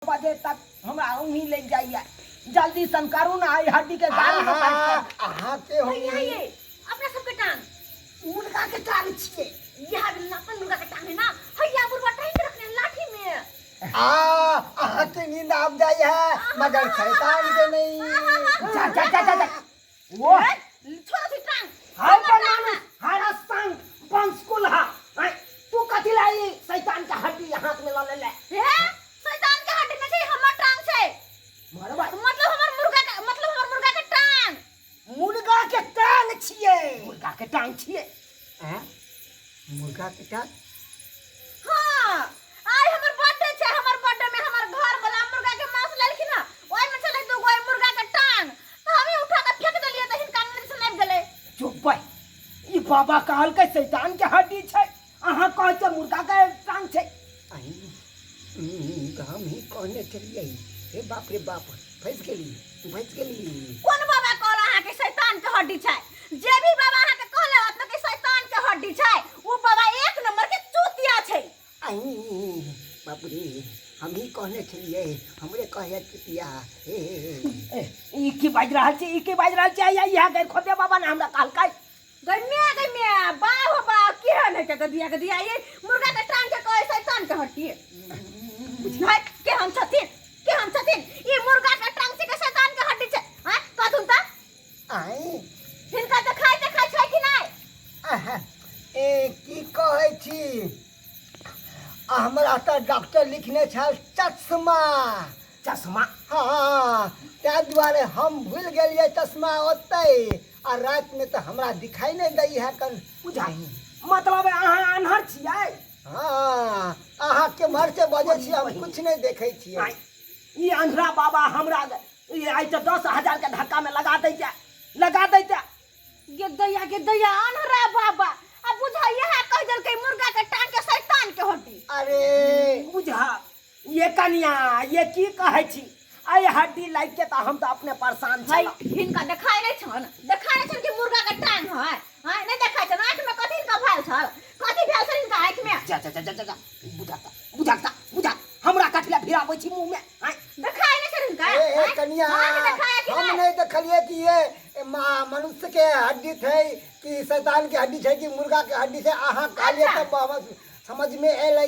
बजे तक हमरा उन्हीं लग जाइए। जल्दी सन करू ना, आई हड्डी के गाड़ी में काट कर। अहाँ के हो? भैया, ये अपना सबके टांग मुर्गा के टांग छिए। यह अपन मुर्गा के टांग है ना। हैया, बुढ़वा टांग के रखने लाठी में। आ अहाँ के नींद आब जाइ है, मगर शैतान के नहीं। जा जा जा जा, जा। वो छोड़ो थी टांग। हाय पर मानुस हरा संग बंस कुल्हा। आय, तू कथी लाई शैतान के हड्डी हाथ में ल ले ले? हे, शैतान के हड्डी में छै, हमर टांग छै। मरबा। मतलब हमर मुर्गा के, मतलब हमर मुर्गा के टांग। मुर्गा के टांग छिए, मुर्गा के टांग छिए। हैं? मुर्गा के टांग? हाँ, आइ हमर बर्थडे छै। हमर बर्थडे में हमर घर वाला मुर्गा के मांस लेलखिन हँ, ओहि में छलै दू गो मुर्गा के टांग, तऽ हमही उठा के फेंक देलियै तऽ हिनका अंगना दिसन आबि गेलै। चुप भाई, ई बाबा कहलकै शैतान के हड्डी छै, अहाँ कहै छियै मुर्गा के टांग छै। अहीं तऽ हम ही कहने छलियै। हे बाप रे बाप, फँसि गेली, फँसि गेली। कोन बाबा कहल अहाँके शैतान के हड्डी छै? जे भी बाबा अहाँके कहले होत ने कि शैतान के हड्डी छै, ओ बाबा एक नंबर के चूतिया छै। अहीं बाप रे, हम ही कहने छलियै, हमरे कहै चुतिया। हे ए, ई की बाजि रहल छी? ई की बाजि रहल छी? आइ इएह गैर खोदे बाबा ने हमरा कहलकै। गै my, गै my, बा हो बा, केहन है के गदिया गदिया, ये मुर्गा के टांग के कहै शैतान के हड्डी। बुझलै केहन छथिन, केहन छथिन? ई मुर्गा के टांग छै के शैतान के हड्डी छै? हां, कहथुन त। आइ हिनका देखाइ देखाइ छै कि नहि? आहा, ए की कहै छी आ, हमरा तऽ डॉक्टर लिखने छल चश्मा। चश्मा? हँ, ताहि दुआरे हम भूलि गेलियै चश्मा ओतै, आ रातिमे तऽ हमरा दिखाई नहि दै है कन। बुझाइ मतलब अहाँ आन्हर छियै? हँ, अहाँ केम्हर से बजै छियै, हम किछु नहि देखै छियै। आइ, ई अंधरा बाबा हमरा ई आइ तऽ 10,000 के धक्का में लगा दैते, लगा दैते। गे दैया, गे दैया, अनहरा बाबा आ बुझा इएह कहि देलकै मुर्गा के टांग के शैतान के हड्डी। अरे बुझा ये कनिया, ये की कहै छी? एहि हड्डी लागि के तऽ हम तऽ अपने परेशान है छी। हिनका देखाइ नहि छन, देखाइ नहि छन कि मुर्गा के टांग है? हां, नहि देखाइ छन? आँखि में कथी हिनका भेल छल? कथी भेल छल हिनका आँखि में? जा जा जा जा जा, बुझा त, बुझा त, बुझा, हमरा कथी लए भिड़ाबै छी मुँह में? आँय? देखाइ नहि छन हिनका? ए ए आँय? कनिया, अहाँके देखाइ कि हम नहि? नहीं देखलिए कि ये मनुष्य के हड्डी थे कि शैतान के हड्डी छै कि मुर्गा के हड्डी छै। अहाँ कहलिए अच्छा। तब हमरा समझ में एलै।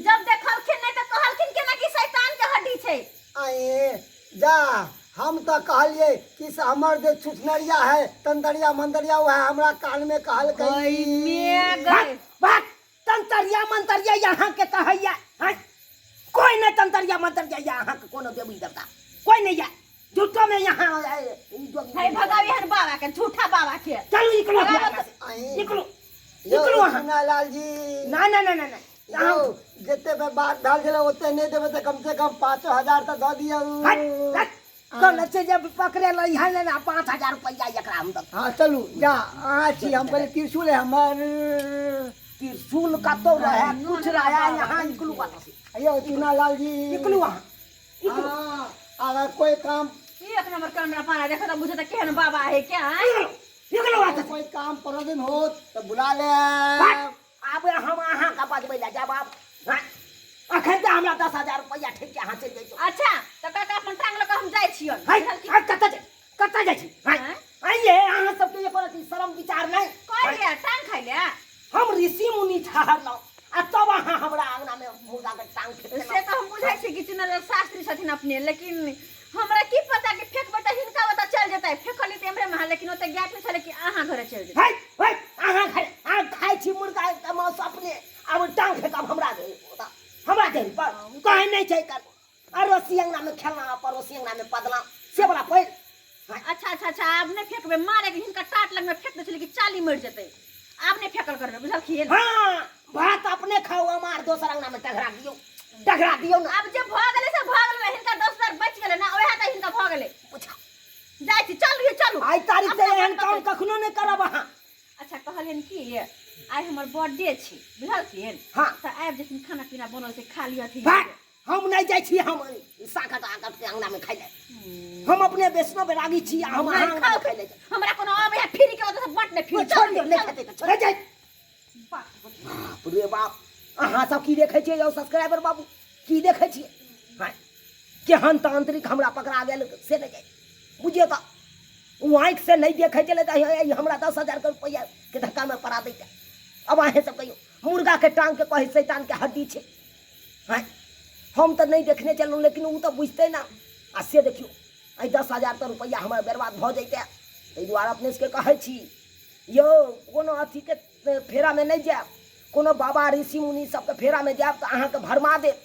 जब देखलखिन नहि तऽ कहलखिन केना कि शैतान के हड्डी छै? आए जा, हम तऽ कहलिए कि से हमर जे छुछनरिया है, तंतरिया मंतरिया, वह हमरा कान में कहलकै। भाग भाग, तंतरिया मंतरिया यहाँ के कहैया? हैं? कोई नहीं तंतरिया मंतरिया यहाँ के, कोनो देवी देवता कोई नहीं है। झूठो में यहाँ ई जोगी। है भगावी हन बाबा के, झूठा बाबा के। चलू, निकलो। भगावत। आए निकलो। यौ, निकलू अहाँ। लाल जी। ना ना ना ना ना। यौ, जते पे बात भेल छलै ओते नहि देबै तऽ कम से कम 5,000 तऽ दऽ दियौ। हट हट, कहने छै जे पकड़े ला यहाँ लेना 5,000 रुपैआ एकरा हम दऽ। हँ, चलू, जा अहाँ छी, हम कहलियै त्रिशूल है हमर। त्रिशूल कतौ रहे, कुछ रहे, यहाँ निकलू कतौ से। यौ चुना लाल जी। निकलू अहाँ, निकलू। हाँ, अगर कोई काम एक नंबर कैमरा पारा देखो तऽ बुझे तऽ केहन बाबा है क्या, आँय? निकलू, निकलू अहाँ। कोई काम पड़ो हो तऽ बुला ले। हट, आब हम अहाँके बजबै लए जायब आब? हँ? अखन तऽ हमरा 10,000 रुपैआ ठीक के अहाँ चलि जइतौ। अच्छा, तऽ काका अपन टांग लऽ कऽ हम जाइ छियनि। है बुझलखिन? है, कतऽ जाइ, कतऽ जाइ छी? है आँय? आइये, अहाँ सबके एको रति शरम विचार नहि? कहलियै टांग खाइ ले। हम ऋषि मुनि ठहरलहुँ आ तब अहाँ हमरा अंगना में मुर्गा के टांग फेंक से देलहुँ। तऽ हम बुझै छी कि चुनल शास्त्री छथिन अपने, लेकिन हमरा की पता कि फेकबै तऽ हिनका ओतऽ चलि जेतै। फेकलियै तऽ एम्हरे महल, लेकिन ओतऽ ज्ञात नहि छलै कि अहाँ घरे चलि जेतै। है है, अहाँ खाइ, अहाँ खाइ छी मुर्गा के मांस अपने, आब टांग फेकब हमरा ओतऽ, हमरा देह पर कहै नहि छै कर। अड़ोसी अंगना में खेलना, पड़ोसी अंगना में पदना, से वाला पैर। अच्छा अच्छा अच्छा, आब नहि फेकबै। मारे के हिनका टाट लगमे फेक दै छलै कि चाली मरि जेतै। आब नहि फेकल करबै, बुझलखिन? हाँ, भात अपने खाउ, हमार दोसर अंगना में टघरा दियौ, टघरा दियौ ना। आब जे भऽ गेलै से भऽ गेलै। हिनका 10,000 बचि गेलै ने, ओएह तऽ हिनका भऽ गेलै। बुझा जाइ छी, चलू यौ, चलू। आइ तारीख से अपना एहन बात काम बतै। कखनो नहि करब अहाँ। अच्छा, कहलियनि कि आइ हमर बर्थडे छी, बुझलखिन? हाँ। तऽ आबि जेथिन, खाना पीना बनल छै, खा लिहथिन। भाग, हम नहीं जाइ छी। हम साकट आकट के अंगना में खाइ ले, हम अपने वैष्णव बैरागी छी आ हम अहाँ अंगना में खाइ ले जाइ। हमरा कोनो आबै है फ्री के ओतऽ से बाँटने फिर। छोड़ दियौ, नहि खेतै तऽ छोड़ जाइ। बाप रे बाप, अहाँ सब की देखै छियै यौ सब्सक्राइबर बाबू? की देखै छियै? केहन तांत्रिक हमरा पकड़ा गेल से नहि जानि। बुझियौ तऽ ओ आँखिसँ नहि देखै छलै तऽ हमरा 10,000 के रुपैआके धक्कामे पड़ा दैते। आब अहेँ सब कहियौ, मुर्गाके टाँगके कहै शैतानके हड्डी छै। आँय, हम तऽ नहि देखने छलहुँ, लेकिन ओ तऽ बुझतै ने। आ से देखियौ, एहि 10,000 तऽ रुपैआ हमर बर्बाद भऽ जैते। ताहि दुआरे अपने सबके कहै छी यौ, कोनो अथीके फेरामे नहि जायब, कोनो बाबा ऋषि मुनि सबके फेरामे जायब तऽ अहाँके भरमा देत,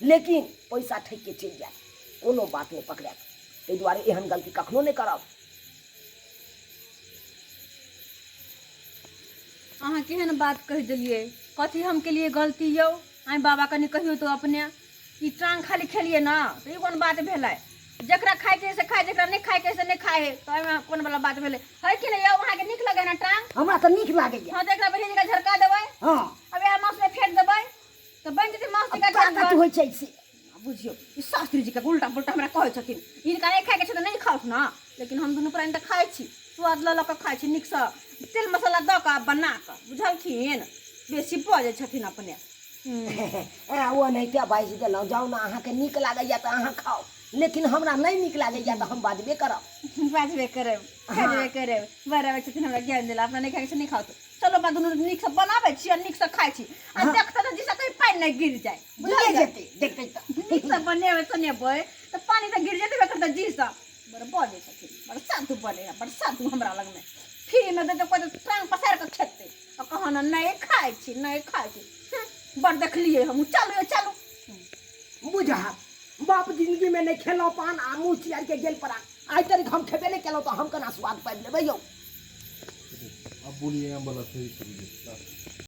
लेकिन पैसा ठकिके चलि जायत, कोनो बात नहि पकड़ायत। ताहि दुआरे एहन गलती कखनो नहि करब। अहाँ केहन बात कहि देलियै? कथी हम केलियै गलती यौ? आइ बाबा कनि कहियौ तऽ अपने ई टांग खाली खेलियै ने तऽ ई कोन बात भेलै? जकरा खायके से खाय, जकरा नहि खायके से नहि खाय है, तऽ एहिमे कोन वाला बात भेलै? है कि नहि यौ? अहाँके नीक लगै ने टांग? हमरा तऽ नीक लागैया। हँ, तऽ एकरा बढ़िआँ जकाँ झरका देबै। हँ। अब इएह मासुमे फेंट देबै तऽ बनि जेतै मासु जकाँ। ताकत होइ छै से। बुझियौ, ई शास्त्री जीके उल्टा पुल्टा हमरा कहै छथिन। हिनका नहि खायके छै तऽ नहि खाउथ ने, लेकिन हम दुनू प्राणी तऽ खाइ छी, स्वाद लऽ लऽ कऽ खाइ छी, नीकसँ तेल मसाला दऽ कऽ बना कऽ। बुझलखिन? बेसी बजै छथिन अपने। ओ एनाहिते बाजि देलहुँ। जाउ ने, अहाँके नीक लागैया तऽ अहाँ खाउ, लेकिन हमरा नहि नीक लागैया तऽ हम बाजबे करब। बाजबे करब, खेजबे करब। बड़ आबै छथिन हमरा ज्ञान देला। अपना नहि खायके छै, नहि खाउ। चलो बा, दुनू नीकसँ बनाबै छी आ नीकसँ खाइ छी आ देखते तऽ जिसे कहीं पानि नहि गिर जाय। बुझलियै? जेतै, देखतै तऽ नीकसँ बनेबै सुनेबै तऽ पानि तऽ गिर जेतै एकर तऽ जीसँ। बड़ बजै छथिन, बड़ साधु बने है, बड़ साधु। हमरा लगमे फ्रीमे देतै कोइ तऽ टांग पसारि कऽ खेतै आ कहाँ ने नहि खाइ छी, नहि खाइ छी। बड़ देखलियै हमहूँ। चलू यौ, चलू। बुझा बाप, जिंदगीमे नहि खेलहुँ पान आ मुँह चियार के गेल परान। आइ तक हम खेबे नहि केलहुँ तऽ हम केना स्वाद पाबि लेबै यौ? अब बोलिए, यहाँ वाला सही करिए।